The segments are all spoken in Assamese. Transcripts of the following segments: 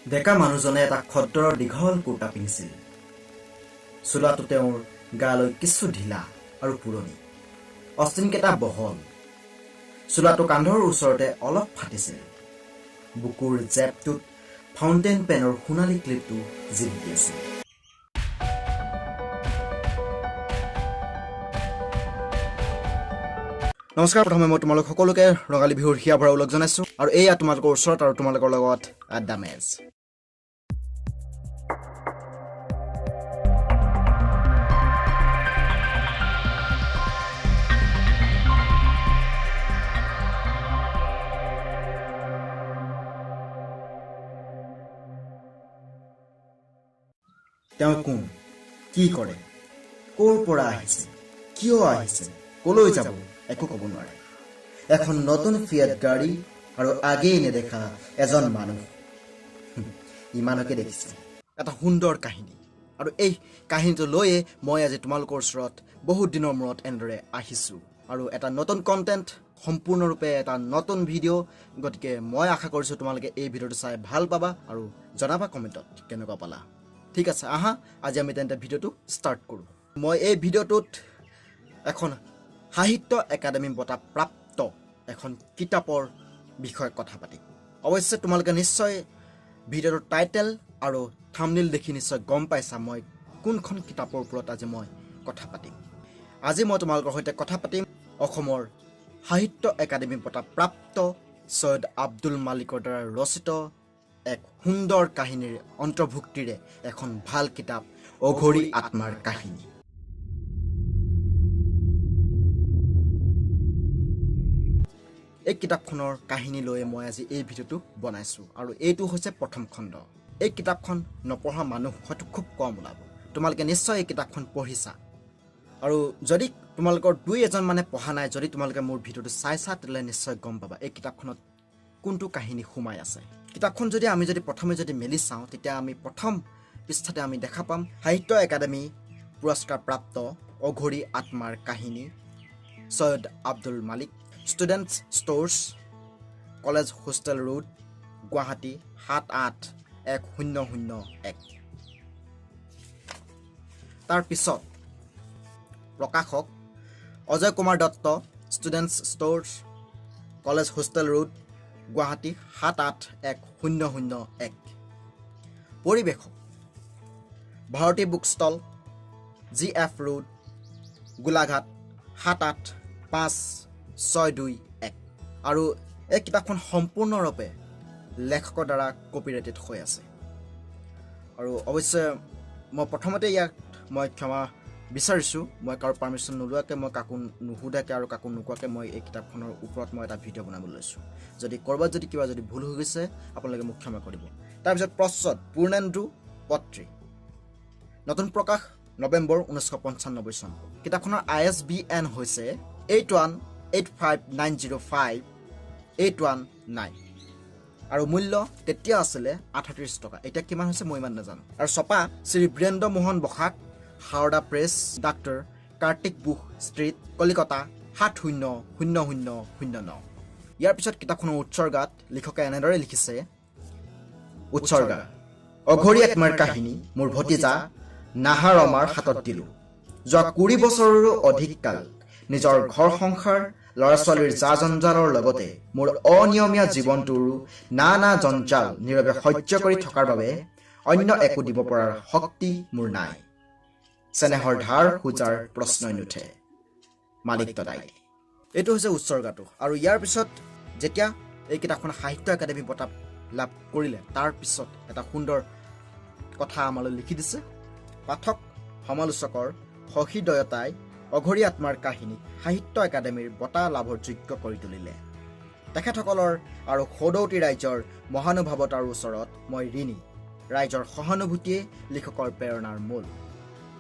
ডেকা মানুহজনে এটা খদ্দৰৰ দীঘল কুৰ্তা পিন্ধিছিল। চোলাটো তেওঁৰ গালৈ কিছু ঢিলা আৰু পুৰণি, অষ্টিনকেইটা বহল। চোলাটো কান্ধৰ ওচৰতে অলপ ফাটিছিল। বুকুৰ জেপটোত ফাউণ্টেইন পেনৰ সোণালী ক্লিপটো জিলিকি আছিল। নমস্কাৰ, প্ৰথমে মই তোমালোক সকলোকে ৰঙালী বিহুৰ হিয়া ভৰা ওলগ জনাইছোঁ আৰু এয়া তোমালোকৰ ওচৰত আৰু তোমালোকৰ লগত আড্ডা মেজ। তেওঁ কোন, কি কৰে, ক'ৰ পৰা আহিছে, কিয় আহিছে, ক'লৈ যাব, একো ক'ব নোৱাৰে। এখন নতুন ফিয়াট গাড়ী আৰু আগেয়ে নেদেখা এজন মানুহ, ইমানকে দেখিছে। এটা সুন্দৰ কাহিনী, আৰু এই কাহিনীটো লৈয়ে মই আজি তোমালোকৰ ওচৰত বহুত দিনৰ মূৰত এনেদৰে আহিছোঁ আৰু এটা নতুন কণ্টেণ্ট, সম্পূৰ্ণৰূপে এটা নতুন ভিডিঅ'। গতিকে মই আশা কৰিছোঁ তোমালোকে এই ভিডিঅ'টো চাই ভাল পাবা আৰু জনাবা কমেণ্টত কেনেকুৱা পালা। ঠিক আছে, আহা আজি আমি তেন্তে ভিডিঅ'টো ষ্টাৰ্ট কৰোঁ। মই এই ভিডিঅ'টোত এখন সাহিত্য একাডেমী বঁটা প্ৰাপ্ত এখন কিতাপৰ বিষয়ে কথা পাতিম। অৱশ্যে তোমালোকে নিশ্চয় ভিডিঅ'টোৰ টাইটেল আৰু থাম্বনেইল দেখি নিশ্চয় গম পাইছা মই কোনখন কিতাপৰ ওপৰত আজি মই কথা পাতিম। আজি মই তোমালোকৰ সৈতে কথা পাতিম অসমৰ সাহিত্য একাডেমী বঁটা প্ৰাপ্ত চৈয়দ আব্দুল মালিকৰ দ্বাৰা ৰচিত এক সুন্দৰ কাহিনীৰ অন্তৰ্ভুক্তিৰে এখন ভাল কিতাপ, অঘৰী আত্মাৰ কাহিনী। এই কিতাপখনৰ কাহিনী লৈয়ে মই আজি এই ভিডিঅ'টো বনাইছোঁ আৰু এইটো হৈছে প্ৰথম খণ্ড। এই কিতাপখন নপঢ়া মানুহ হয়তো খুব কম ওলাব। তোমালোকে নিশ্চয় এই কিতাপখন পঢ়িছা, আৰু যদি তোমালোকৰ দুই এজন মানে পঢ়া নাই, যদি তোমালোকে মোৰ ভিডিঅ'টো চাইছা তেতিয়াহ'লে নিশ্চয় গম পাবা এই কিতাপখনত কোনটো কাহিনী সোমাই আছে। কিতাপখন যদি আমি যদি প্ৰথমে যদি মেলি চাওঁ, তেতিয়া আমি প্ৰথম পৃষ্ঠাতে আমি দেখা পাম সাহিত্য একাডেমী পুৰস্কাৰ প্ৰাপ্ত অঘৰী আত্মাৰ কাহিনী, Syed Abdul Malik, students stores, college hostel road, Guwahati 781001। তাৰপিছত প্ৰকাশক Ajay Kumar Dutta, students stores, college hostel road, Guwahati 781001। পৰিৱেশক Bharati book stall, G F road, Golaghat 785621। আৰু এই কিতাপখন সম্পূৰ্ণৰূপে লেখকৰ দ্বাৰা কপিৰাইটেড হৈ আছে। আৰু অৱশ্যে মই প্ৰথমতে ইয়াক মই ক্ষমা বিচাৰিছোঁ, মই কাৰো পাৰ্মিশ্যন নোলোৱাকৈ, মই কাকো নুসুধাকৈ আৰু কাকো নোকোৱাকৈ মই এই কিতাপখনৰ ওপৰত মই এটা ভিডিঅ' বনাবলৈ লৈছোঁ। যদি ক'ৰবাত যদি কিবা যদি ভুল হৈ গৈছে আপোনালোকে মোক ক্ষমা কৰিব। তাৰপিছত প্ৰচ্ছদ পূৰ্ণেন্দু পত্ৰী, নতুন প্ৰকাশ নৱেম্বৰ 1995 চন। কিতাপখনৰ ISBN হৈছে 8185905819 আৰু মূল্য তেতিয়া আছিলে 38 টকা, এতিয়া কিমান হৈছে মই ইমান নাজানো। আৰু ছপা শ্ৰী বীৰেন্দ্ৰ মোহন বসাক, সাৰদা প্ৰেছ, ডাক্তৰ কাৰ্তিক বুক ষ্ট্ৰীট, কলিকতা 700009। ইয়াৰ পিছত কিতাপখনৰ উৎসৰ্গাত লিখকে এনেদৰে লিখিছে, উৎসৰ্গা অঘৰী আত্মাৰ কাহিনী মোৰ ভতিজা নাহাৰমাৰ হাতত দিলোঁ। যোৱা 20 বছৰৰো অধিক কাল নিজৰ ঘৰ সংসাৰ, ল'ৰা ছোৱালীৰ জা জঞ্জালৰ লগতে মোৰ অনিয়মীয়া জীৱনটোৰো নানা জঞ্জাল নীৰৱে সহ্য কৰি থকাৰ বাবে অন্য একো দিব পৰাৰ শক্তি মোৰ নাই। চেনেহৰ ধাৰ খোজাৰ প্ৰশ্নই নুঠে। মালিক দদাই। এইটো হৈছে উৎসৰ্গাটো। আৰু ইয়াৰ পিছত যেতিয়া এই কিতাপখন সাহিত্য একাডেমী বঁটা লাভ কৰিলে, তাৰ পিছত এটা সুন্দৰ কথা আমালৈ লিখি দিছে, পাঠক সমালোচকৰ সহৃদয়তাই অঘৰী আত্মাৰ কাহিনীক সাহিত্য একাডেমীৰ বঁটা লাভৰ যোগ্য কৰি তুলিলে। তেখেতসকলৰ আৰু সদৌতি ৰাইজৰ মহানুভাৱতাৰ ওচৰত মই ঋণী। ৰাইজৰ সহানুভূতিয়ে লিখকৰ প্ৰেৰণাৰ মূল।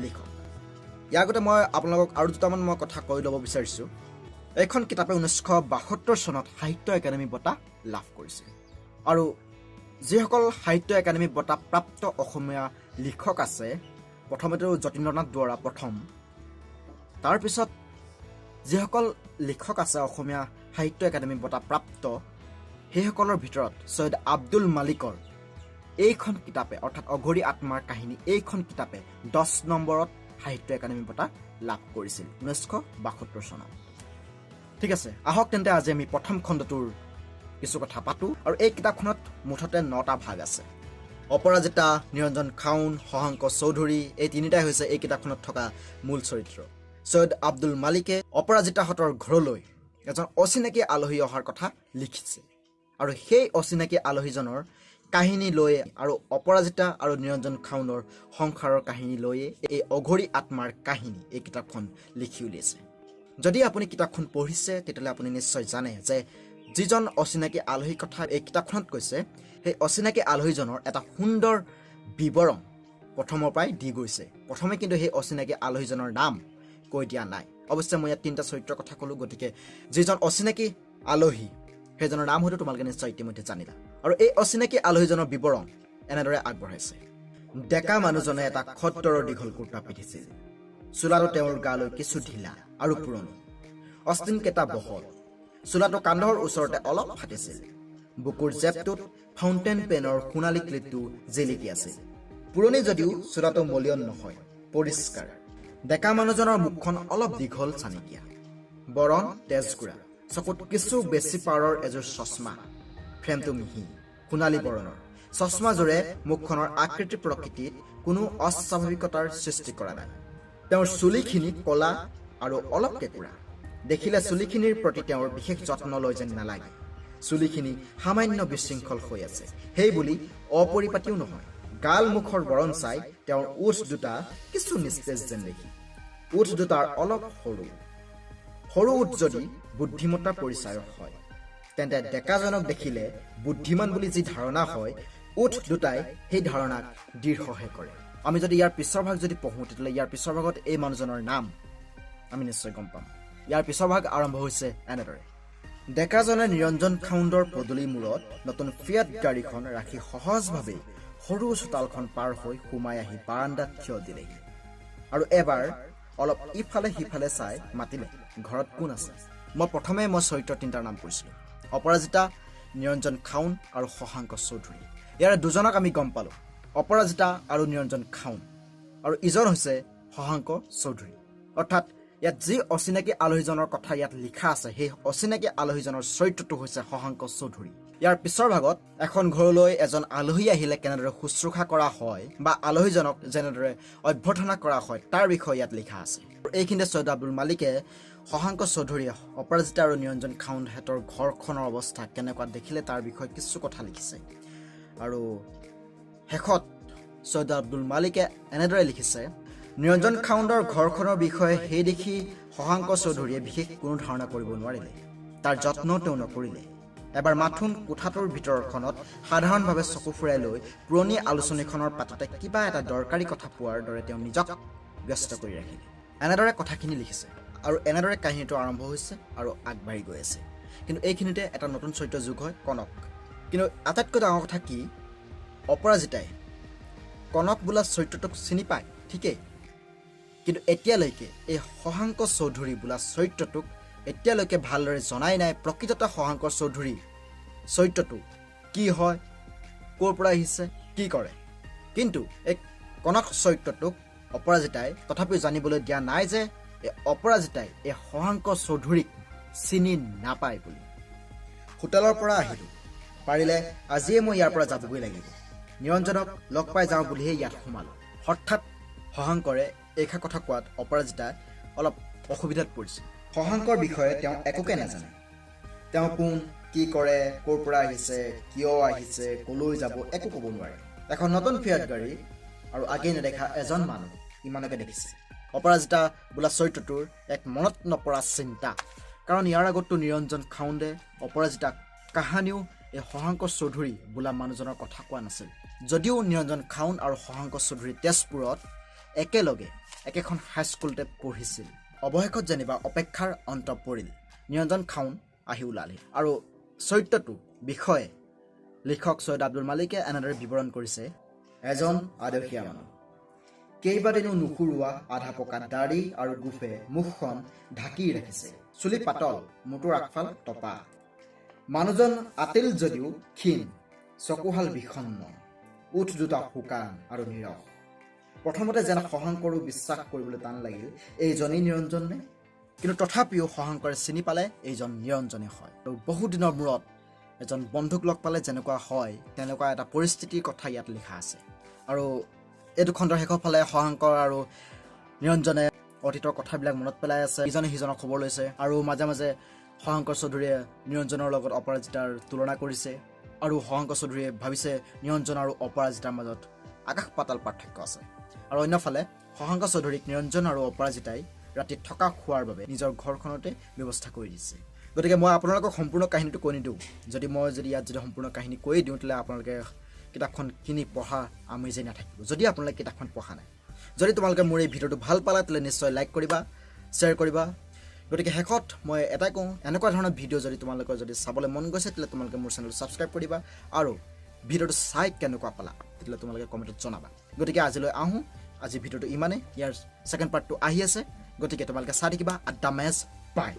লিখক। ইয়াৰ আগতে মই আপোনালোকক আৰু দুটামান মই কথা কৈ ল'ব বিচাৰিছোঁ। এইখন কিতাপে 1972 চনত সাহিত্য একাডেমী বঁটা লাভ কৰিছিল। আৰু যিসকল সাহিত্য একাডেমী বঁটা প্ৰাপ্ত অসমীয়া লিখক আছে, প্ৰথমেতো যতীন্দ্ৰনাথ দুৱৰা প্ৰথম, তাৰপিছত যিসকল লিখক আছে অসমীয়া সাহিত্য একাডেমী বঁটা প্ৰাপ্ত, সেইসকলৰ ভিতৰত চৈয়দ আব্দুল মালিকৰ এইখন কিতাপে অৰ্থাৎ অঘৰী আত্মাৰ কাহিনী এইখন কিতাপে 10 নম্বৰত সাহিত্য একাডেমী বঁটা লাভ কৰিছিল 1972 চনত। ঠিক আছে, আহক তেন্তে আজি আমি প্ৰথম খণ্ডটোৰ কিছু কথা পাতোঁ। আৰু এই কিতাপখনত মুঠতে 9টা ভাগ আছে। অপৰাজিতা, নিৰঞ্জন খাউণ্ড, শশাংক চৌধুৰী এই তিনিটাই হৈছে এই কিতাপখনত থকা মূল চৰিত্ৰ। চৈয়দ আব্দুল মালিকে অপৰাজিতাহঁতৰ ঘৰলৈ এজন অচিনাকি আলহী অহাৰ কথা লিখিছে আৰু সেই অচিনাকি আলহীজনৰ কাহিনী লৈয়ে আৰু অপৰাজিতা আৰু নিৰঞ্জন খাউণ্ডৰ সংসাৰৰ কাহিনী লৈয়ে এই অঘৰী আত্মাৰ কাহিনী এই কিতাপখন লিখি উলিয়াইছে। যদি আপুনি কিতাপখন পঢ়িছে তেতিয়াহ'লে আপুনি নিশ্চয় জানে যে যিজন অচিনাকি আলহীৰ কথা এই কিতাপখনত কৈছে সেই অচিনাকি আলহীজনৰ এটা সুন্দৰ বিৱৰণ প্ৰথমৰ পৰাই দি গৈছে। প্ৰথমে কিন্তু সেই অচিনাকি আলহীজনৰ নাম কৈ দিয়া নাই। অৱশ্যে মই ইয়াত তিনিটা চৰিত্ৰৰ কথা ক'লোঁ, গতিকে যিজন অচিনাকি আলহী সেইজনৰ নাম হয়তো তোমালোকে নিশ্চয় ইতিমধ্যে জানিলা। আৰু এই অচিনাকি আলহীজনৰ বিৱৰণ এনেদৰে আগবঢ়াইছে। ডেকা মানুহজনে এটা খদ্দৰৰ দীঘল কুৰ্তা পিন্ধিছিল। চোলাটো তেওঁৰ গালৈ কিছু ঢিলা আৰু পুৰণি, অষ্টিনকেইটা বহল। চোলাটো কান্ধৰ ওচৰতে অলপ ফাটিছিল। বুকুৰ জেপটোত ফাউণ্টেইন পেনৰ সোণালী ক্লিপটো জিলিকি আছিল। পুৰণি যদিও চোলাটো মলিয়ন নহয়, পৰিষ্কাৰ। ডেকা মানুহজনৰ মুখখন অলপ দীঘল চানেকীয়া, বৰণ তেজগুৰা, চকুত কিছু বেছি পাৰৰ এযোৰ চশমা, ফ্ৰেমটো মিহি সোণালী বৰণৰ। চশমাযোৰে মুখখনৰ আকৃতি প্ৰকৃতিত কোনো অস্বাভাৱিকতাৰ সৃষ্টি কৰা নাই। তেওঁৰ চুলিখিনি ক'লা আৰু অলপ কেঁকুৰা। দেখিলে চুলিখিনিৰ প্ৰতি তেওঁৰ বিশেষ যত্ন লয় যেন নালাগে। চুলিখিনি সামান্য বিশৃংখল হৈ আছে, সেই বুলি অপৰিপাটিও নহয়। গাল মুখৰ বৰণ চাই তেওঁৰ ওঠ দুটা কিছু নিস্তেজ যেন দেখি। ওঠ দুটাৰ অলপ সৰু সৰু। ওঠ যদি বুদ্ধিমত্তাৰ পৰিচায়ক হয়, তেন্তে ডেকাজনক দেখিলে বুদ্ধিমান বুলি যি ধাৰণা হয়, ওঠ দুটাই সেই ধাৰণাক দৃঢ়হে কৰে। আমি যদি ইয়াৰ পিছৰ ভাগ যদি পঢ়োঁ তেতিয়াহ'লে ইয়াৰ পিছৰ ভাগত এই মানুহজনৰ নাম আমি নিশ্চয় গম পাম। ইয়াৰ পিছৰ ভাগ আৰম্ভ হৈছে এনেদৰে। ডেকাজনে নিৰঞ্জন খাউণ্ডৰ পদূলি মূৰত নতুন ফিয়াট গাড়ীখন ৰাখি সহজভাৱেই সৰু চোতালখন পাৰ হৈ সোমাই আহি বাৰাণ্ডাত থিয় দিলেহি আৰু এবাৰ অলপ ইফালে সিফালে চাই মাতিলে, ঘৰত কোন আছে? মই প্ৰথমে চৰিত্ৰ তিনিটাৰ নাম কৈছিলোঁ, অপৰাজিতা, নিৰঞ্জন খাউণ্ড আৰু শশাংক চৌধুৰী। ইয়াৰে দুজনক আমি গম পালোঁ, অপৰাজিতা আৰু নিৰঞ্জন খাউণ্ড, আৰু ইজন হৈছে শশাংক চৌধুৰী। অৰ্থাৎ ইয়াত যি অচিনাকি আলহীজনৰ কথা ইয়াত লিখা আছে, সেই অচিনাকি আলহীজনৰ চৰিত্ৰটো হৈছে শশাংক চৌধুৰী। ইয়াৰ পিছৰ ভাগত এখন ঘৰলৈ এজন আলহী আহিলে কেনেদৰে শুশ্ৰূষা কৰা হয় বা আলহীজনক যেনেদৰে অভ্যৰ্থনা কৰা হয় তাৰ বিষয়ে ইয়াত লিখা আছে। এইখিনিতে চৈয়দ আব্দুল মালিকে শশাংক চৌধুৰীয়ে অপৰাজিতা আৰু নিৰঞ্জন খাউণ্ডহঁতৰ ঘৰখনৰ অৱস্থা কেনেকুৱা দেখিলে তাৰ বিষয়ে কিছু কথা লিখিছে। আৰু শেষত চৈয়দ আব্দুল মালিকে এনেদৰে লিখিছে, নিৰঞ্জন খাউণ্ডৰ ঘৰখনৰ বিষয়ে সেই দেখি শশাংক চৌধুৰীয়ে বিশেষ কোনো ধাৰণা কৰিব নোৱাৰিলে। তাৰ যত্ন তেওঁ নকৰিলে। এবাৰ মাথোন কোঠাটোৰ ভিতৰখনত সাধাৰণভাৱে চকু ফুৰাই লৈ পুৰণি আলোচনীখনৰ পাততে কিবা এটা দৰকাৰী কথা পোৱাৰ দৰে তেওঁ নিজক ব্যস্ত কৰি ৰাখিলে। এনেদৰে কথাখিনি লিখিছে আৰু এনেদৰে কাহিনীটো আৰম্ভ হৈছে আৰু আগবাঢ়ি গৈ আছে। কিন্তু এইখিনিতে এটা নতুন চৰিত্ৰ যোগ হয়, কনক। কিন্তু আটাইতকৈ ডাঙৰ কথা কি, অপৰাজিতাই কনক বোলা চৰিত্ৰটোক চিনি পায় ঠিকেই, কিন্তু এতিয়ালৈকে এই শশাংক চৌধুৰী বোলা চৰিত্ৰটোক এতিয়ালৈকে ভালদৰে জনাই নাই। প্ৰকৃততে শশাংক চৌধুৰী চৰিত্ৰটো কি হয়, ক'ৰ পৰা আহিছে, কি কৰে। কিন্তু এই কনক চৰিত্ৰটোক অপৰাজিতাই তথাপিও জানিবলৈ দিয়া নাই যে এই অপৰাজিতাই এই শশাংক চৌধুৰীক চিনি নাপায় বুলি। হোটেলৰ পৰা আহিলোঁ, পাৰিলে আজিয়ে মই ইয়াৰ পৰা যাবগৈ লাগিব। নিৰঞ্জনক লগ পাই যাওঁ বুলিহে ইয়াত সোমালোঁ। হঠাৎ শশাংকৰে এইষাৰ কথা কোৱাত অপৰাজিতা অলপ অসুবিধাত পৰিছে। শশাংকৰ বিষয়ে তেওঁ একোকে নাজানে। তেওঁ কোন, কি কৰে, ক'ৰ পৰা আহিছে, কিয় আহিছে, ক'লৈ যাব, একো ক'ব নোৱাৰে। এখন নতুন ফিয়াট গাড়ী আৰু আগেয়ে নেদেখা এজন মানুহ, ইমানকে দেখিছে। অপৰাজিতা বোলা চৰিত্ৰটোৰ এক মনত নপৰা চিন্তা, কাৰণ ইয়াৰ আগততো নিৰঞ্জন খাউণ্ডে অপৰাজিতাক কাহানিও এই শশাংক চৌধুৰী বোলা মানুহজনৰ কথা কোৱা নাছিল। যদিও নিৰঞ্জন খাউণ্ড আৰু শশাংক চৌধুৰী তেজপুৰত একেলগে একেখন হাইস্কুলতে পঢ়িছিল। অৱশেষত যেনিবা অপেক্ষাৰ অন্ত পৰিল। নিৰঞ্জন খাউণ্ড আহি ওলালহি আৰু চৰিত্ৰটো বিষয়ে লিখক চৈয়দ আব্দুল মালিকে এনেদৰে বিৱৰণ কৰিছে। এজন আদহীয়া মানুহ, কেইবাদিনো নুখুৰোৱা আধা পকা দাড়ি আৰু গোফে মুখখন ঢাকি ৰাখিছে। চুলি পাতল, মূৰটোৰ আগফাল টপা। মানুহজন আটিল যদিও ক্ষীণ, চকুহাল বিষণ্ণ। ওঁঠ দুটা শুকান আৰু নিৰস। প্ৰথমতে যেন শশাংকৰো বিশ্বাস কৰিবলৈ টান লাগিল, এইজনেই নিৰঞ্জন নে? কিন্তু তথাপিও শশাংকৰে চিনি পালে, এইজন নিৰঞ্জনে হয়। আৰু বহুদিনৰ মূৰত এজন বন্ধুক লগ পালে যেনেকুৱা হয়, তেনেকুৱা এটা পৰিস্থিতিৰ কথা ইয়াত লিখা আছে। আৰু এইটো খণ্ডৰ শেষৰ ফালে শশাংকৰ আৰু নিৰঞ্জনে অতীতৰ কথাবিলাক মনত পেলাই আছে, ইজনে সিজনৰ খবৰ লৈছে। আৰু মাজে মাজে শশাংকৰ চৌধুৰীয়ে নিৰঞ্জনৰ লগত অপৰাজিতাৰ তুলনা কৰিছে আৰু শশাংকৰ চৌধুৰীয়ে ভাবিছে, নিৰঞ্জন আৰু অপৰাজিতাৰ মাজত আকাশ পাতাল পাৰ্থক্য আছে। আৰু অন্যফালে শশাংক চৌধুৰীক নিৰঞ্জন আৰু অপৰাজিতাই ৰাতি থকা খোৱাৰ বাবে নিজৰ ঘৰখনতে ব্যৱস্থা কৰি দিছে। গতিকে মই আপোনালোকক সম্পূৰ্ণ কাহিনীটো কৈ নিদিওঁ। যদি মই যদি ইয়াত যদি সম্পূৰ্ণ কাহিনী কৈ দিওঁ, তেতিয়াহ'লে আপোনালোকে কিতাপখন কিনি পঢ়া আমেজেই নাথাকিব, যদি আপোনালোকে কিতাপখন পঢ়া নাই। যদি তোমালোকে মোৰ এই ভিডিঅ'টো ভাল পালা, তেতিয়াহ'লে নিশ্চয় লাইক কৰিবা, শ্বেয়াৰ কৰিবা। গতিকে শেষত মই এটাই কওঁ, এনেকুৱা ধৰণৰ ভিডিঅ' যদি তোমালোকৰ যদি চাবলৈ মন গৈছে, তেতিয়াহ'লে তোমালোকে মোৰ চেনেলটো ছাবস্ক্ৰাইব কৰিবা আৰু ভিডিঅ'টো চাই কেনেকুৱা পালা, তেতিয়াহ'লে তোমালোকে কমেণ্টত জনাবা। গতিকে আজিলৈ আহোঁ। আজি ভিডিঅ'টো ইমানেই। ইয়াৰ ছেকেণ্ড পাৰ্টটো আহি আছে, গতিকে তোমালোকে চাই থাকিবা। আড্ডা মেচ, বাই।